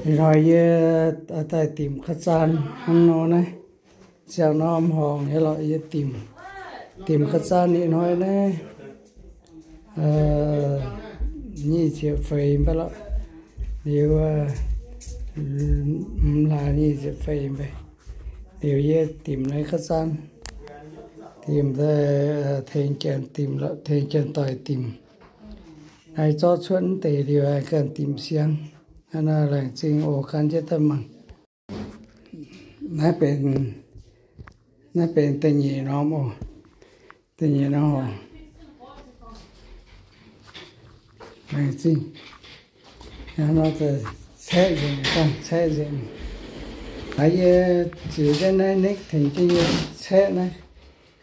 Ih hnoi yie daaih dimc ga'zaan hnangv nor naaiv. Ziangh norm horngc nyei lorqc yie dimc. Dimc ga'zaan ih hnoi naaiv nyic ziepc feix mbaa lorqc. Liuz, mv laaix nyic ziepc feix mbaa. Liuz yie dimc naaiv ga'zaan, dimc daaih tengx janx dimc lorqc, tengx janx-doic dimc. Naaiv zorqv cuotv deix liuz ganh dimc siang. Naaiv laengz zingh oc, gan jienv daaih mangc. Naaiv benx, naaiv benx da'nyeic norm oc. Da'nyeic norm horngc. Laengz zingh. Nor caeqv nzengc, dangh caeqv nzengc. Naaiv yie ziux jienv naaiv nikv tengx jienv yie caeqv naaiv.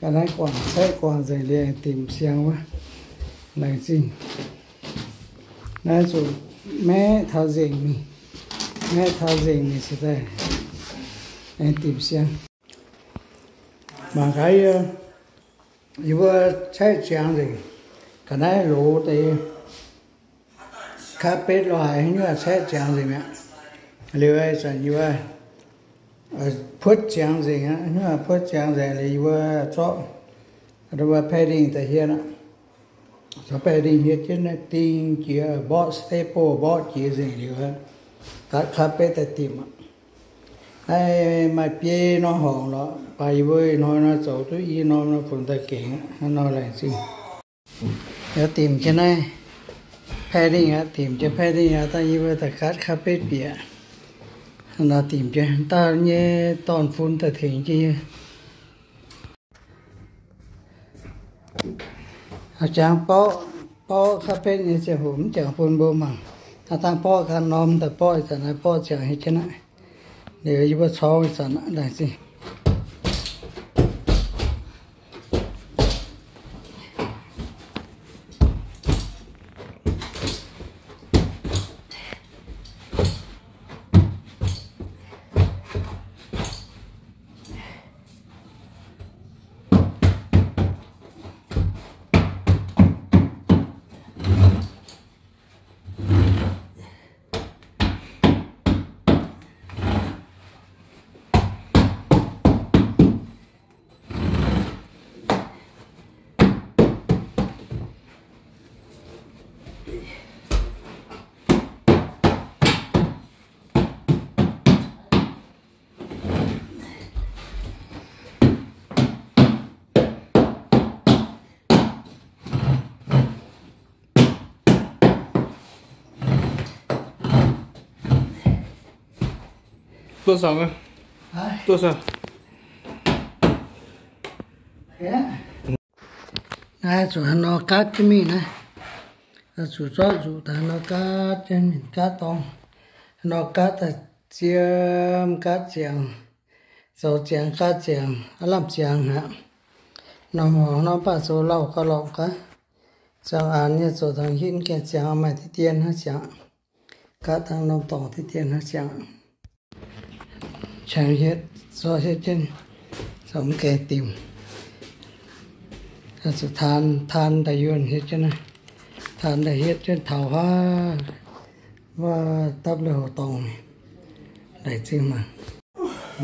Ga'naaiv guangc, caeqv guangc nzengc liuz dimc siang wuov. Laengz zingh. Naaiv zuqc maeqv taux nzengc mingh, maeqv taux nzengc mingh cingx daaih aengx dimc siang. Mangc gaax yie, yie mbuo caeqv ziangx nzengc, ga'naaiv loz deix carpet lorh haic, nyuoz caeqv ziangx nzengc mi'aqv. Liuz ih zanc yie mbuo puotv ziangx nzengc aqv, nyuoz puotv ziangx nzengc liuz yie mbuo zorqv padding daaih hietv aqv. Zorqv padding hietv jienv naaiv ding jiex mborqv staple mborqv jiex nzengc liuz, gatv carpet daaih dimc aqv. Naaiv maaih biei norm horngc lorqc, baac yie mbuo ih hnoi nor zoux duqv i norm nor funx daaih gengx aqv. Hnangv nor laengz zingh. Yaac dimc jienv naaiv padding aqv, dimc jienv padding aqv, dangh yie mbuo daaih gatv carpet bieqc. Hnangv nor dimc jienv dauh nyei dorn-fun daaih tengx jienv yie. Jangx borqv, borqv carpet nyei ziangh hoc mv jangx bun mbuo mangc. Hnangv dangh borqv ganh norm daaih borqv ih zanc naaiv borqv ziangx hietv jienv aqv. Liuz yie mbuo corc ih zanc laengz zingh. Duqv sou, duqv sou. Naaiv zuqc haaix nor gaatv jienv mingh naaiv. Zuqc zorqv nzuqc daaih haaix nor gaatv jienv mingh, gaatv dorngx, haaix nor gaatv daaih ziem gaatv ziangx, zoux ziangx gaatv ziangx, aav lamh ziangx aqv. Norm horngc norm baac zoux lauh gauh lorqc gaax. Ziangx aanx nyei zoux taux hitv gaengh ziangx maaih diqv dien hnangv ziangx. Gaatv dangh norm dorngx diqv dien hnangv ziangx. Qangx hietv, zorqv hietv jienv, zoux mv gaengh dimc. Zuqc taan, taan daaih yuonh hietv jienv naaiv. Taan daaih hietv jienv taux haav, wuov dapv lui-houx dorngx. Laengz zingh mangc.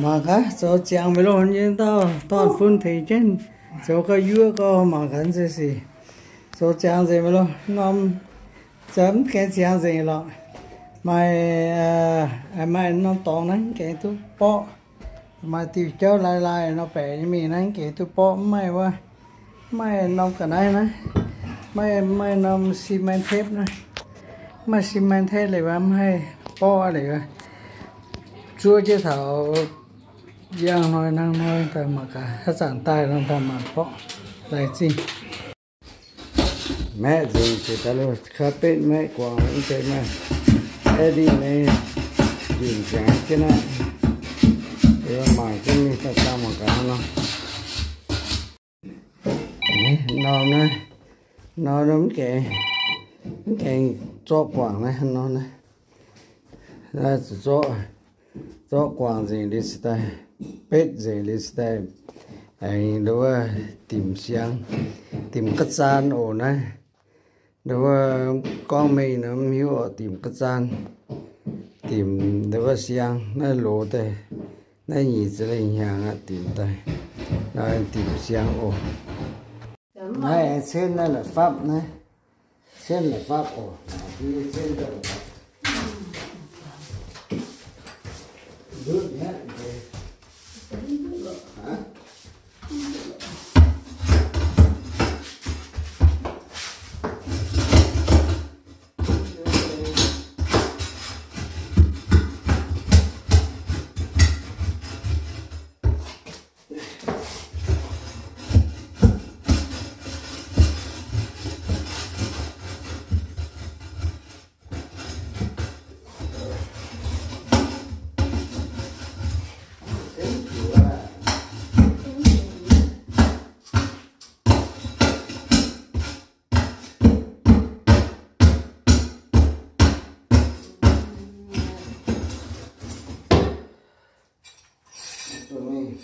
Mangc gaax, zoux ziangx meih loh nyei dauh dorn-fun tengx jienv, zoux gauh yuoqv gauh mangc gaax se sic. Zoux ziangx nzengc meih loh norm, zoux mv gaengh ziangx nzengc lorqc. Maaih, maaih norm dorngx naaiv mv gaengh duqv borqv. Maaih diuh jauv lai lai nor baeqc nyei mingh naaiv mv gaengh duqv borqv, mv maaih wuov, mv maaih norm ga'naaiv naaiv, mv maaih, mv maaih norm cement tape naaiv, mv maaih cement tape leiz wuov mv haih borqv leiz wuov. Zuov jienv taux yangh hnoi hnangv hnoi daaih mangc gaax, haaix zanc daaih nor daaih mangc borqv. Laengz zingh. Maeqv nzengc jiex daaih lo, carpet maeqv guangc mv deix maaih air-dingh nyei nzunc ziangx jienv naaiv. Mangc jienv mingh daaih dangh mangc gaax nor. Norm naaiv, norm mv gaengh, mv gaengh zorqv guangc naaiv, norm naaiv. Naaiv zuqc zorqv, zorqv guangc nzengc liuz cingx daaih, betv nzengc liuz cingx daaih, aengx nduov dimc siang, dimc ga'zaan oc naaiv. Nduov gorngv mengh nor mv hiuv oc, dimc ga'zaan. Dimc ndau wuov siang naaiv loz daaih, naaiv nyic ziepc lengh hnyangx aqv, dimc daaih. Naaiv dimc siang oc. Naaiv aengx cen naaiv la'fapv naaiv. Cen la'fapv oc. Cen ndutv mi'aqv. Zuqc mingh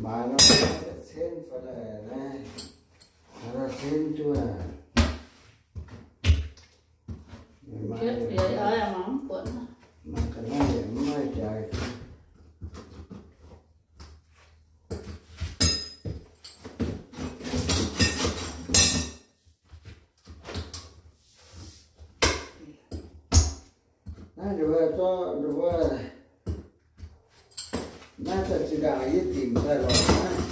maaiz nor, cen fai naaiv, cen duqv. Mangc ga'naaiv yaac mv maaih jaaix. Naaiv nduov, naaiv daaih zinh ndaangc yie dimc daaih lorqc naaiv.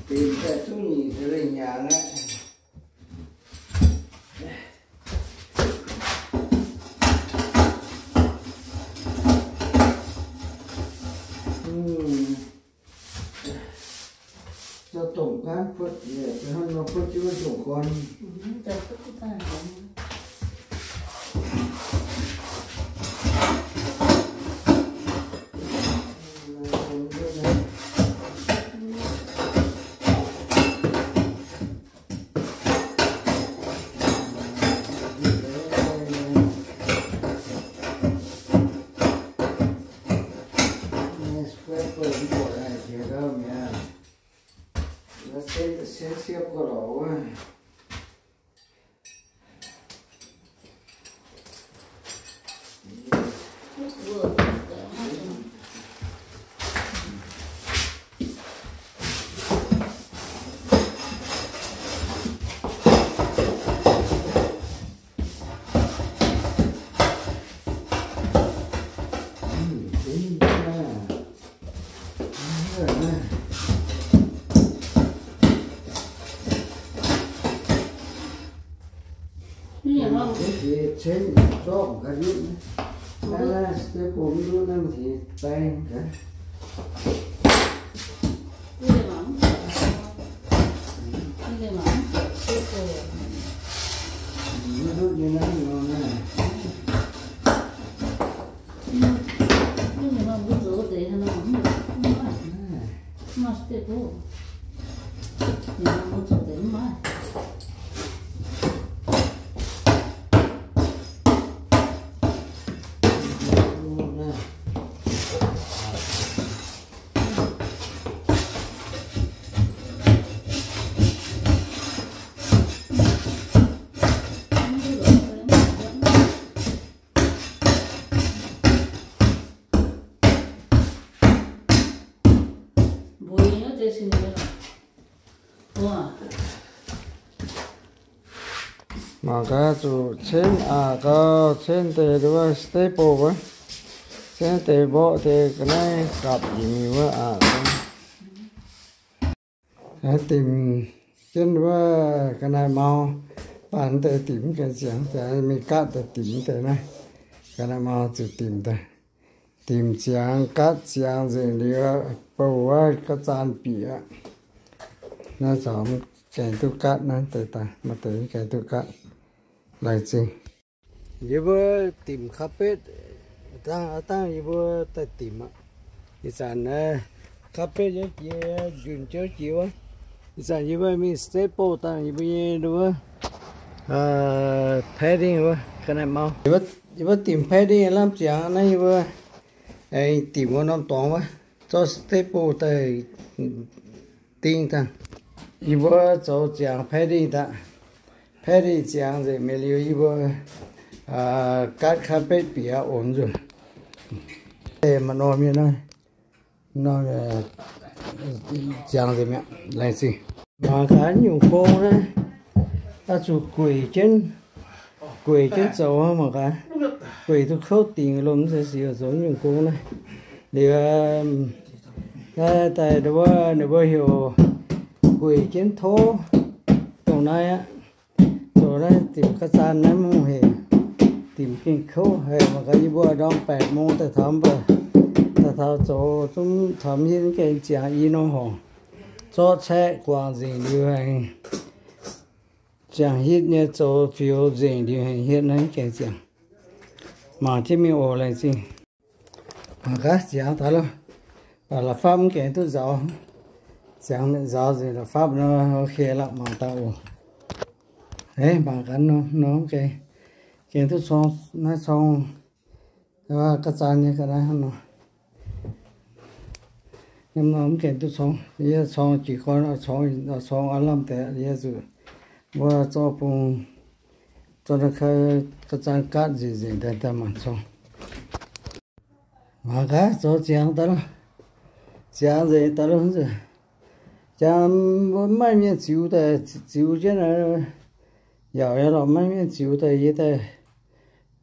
Dimc daaih duqv nyic ziepc lengh hnyangx aqv. Za'gengh gaanv puotv yie, hnangv nor puotv jienv wuov ndongc gorn. Cen zorqv ga'ndutv, naaiv staple mv ndutv naaiv, mv tengx baeng gaax. Mv ndutv nyei naaiv nor naaiv. Mangc gaax, zuqc cen aqc gau, cen deix nduov staple wuov, cen deix mborqv deix ga'naaiv gapc njiec mingh wuov aqc. Dimc jienv wuov ga'naaiv mau, baac deix dimc mv gaengh ziangx, mingh gaatv daaih dimc deix naaiv. Ga'naaiv mau zuqc dimc daaih. Dimc ziangx gaatv ziangx nzengc liuz, bouh wuov ga'zaan bieqc aqv. Naaiv corc mv gaengh duqv gaatv naaiv deix daaih, maaih deix mv gaengh duqv gaatv. Laengz zingh. Yie mbuo dimc carpet, dangh, dangh yie mbuo daaih dimc aqv. Ih zanc naaiv carpet nyei jiex, njunh jouv jiex wuov. Ih zanc yie mbuo mingh staple dangh yie mbuo nyei nduov, padding wuov, ga'naaiv mau. Yie mbuo dimc padding lamh ziangx naaiv yie mbuo aengx dimc wuov norm dorngx wuov, zorqv staple daaih ding dangh. Yie mbuo zoux ziangx patty daaih. Patty ziangx nzengc mi'aqv liuz yie mbuo gaatv car pet bieqc aqv, onx nzunc. Maaih norm nyei naaiv, norm ziangx nzengc mi'aqv, laengz zingh. Mangc gaax nyungc gong naaiv, oix zuqc gueic jienv, gueic jienv zoux mangc gaax. Gueic duqv kouv dingc lomh mv zeiz sic zoux nyungc gong naaiv. Liuz naaiv daaih ninh mbuo, ninh mbuo heuc gueic jienv tov dongh naaiv aqv. Zoux naaiv dimc ga'zaan naaiv mv hec, dimc gengh kouv haic. Mangc gaax yie mbuo ndorm แปดโมง daaih taux, mv baac daaih taux zoux zungv taux mv hietv gengh ziangx i norm horngc, zorqv caeqv guangc nzengc liuz aengx ziangh hitv nyei zoux fioux nzengc liuz aengx hietv naaiv gengh ziangx. Mangc jienv mingh oc, laengz zingh. Mangc gaax ziangx daaih loh. Baac la'fapv mv gaengh duqv nzaaux. Ziangx mi'aqv, nzaaux nzengc la'fapv nor, ok lorqc, mangc daaih oc. Eix, mangc gaax nor, nor mv gaengh, gaengh duqv cong, naaiv cong, ga'zaan nyei ga'naaiv hnangv nor. Yiem nor mv gaengh duqv cong, yie cong jiez gorn, cong, cong aav lamh deix, yie zuqc mbuo zorqv bung, zorqv naaiv ga'zaan gaatv nzengc nzengc daaih, daaih mangc cong. Mangc gaax zoux ziangx daaih loh. Ziangx nzengc daaih loh. Ziangx mbuo maiv mienh ziux daaih, ziux jienv naaiv, yaac yaac lorqc, maiv mienh ziux daaih, yie daaih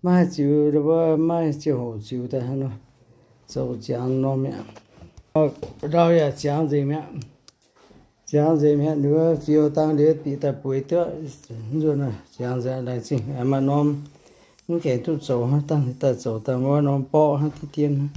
maiv haih ziux, mbuo maiv ziangh hoc ziux daaih hnangv nor. Zoux ziangx norm mi'aqv. Ndau yaac ziangx nzengc mi'aqv. Ziangx nzengc mi'aqv, ninh mbuo ziux dangh liuz bieqc daaih bueix duqv nzuonx, ziangx nzengc, laengz zingh. Maaih norm mv gaengh duqv zoux hnangv, dangh daaih zoux daaih wuov norm borqv hnangv dien dien.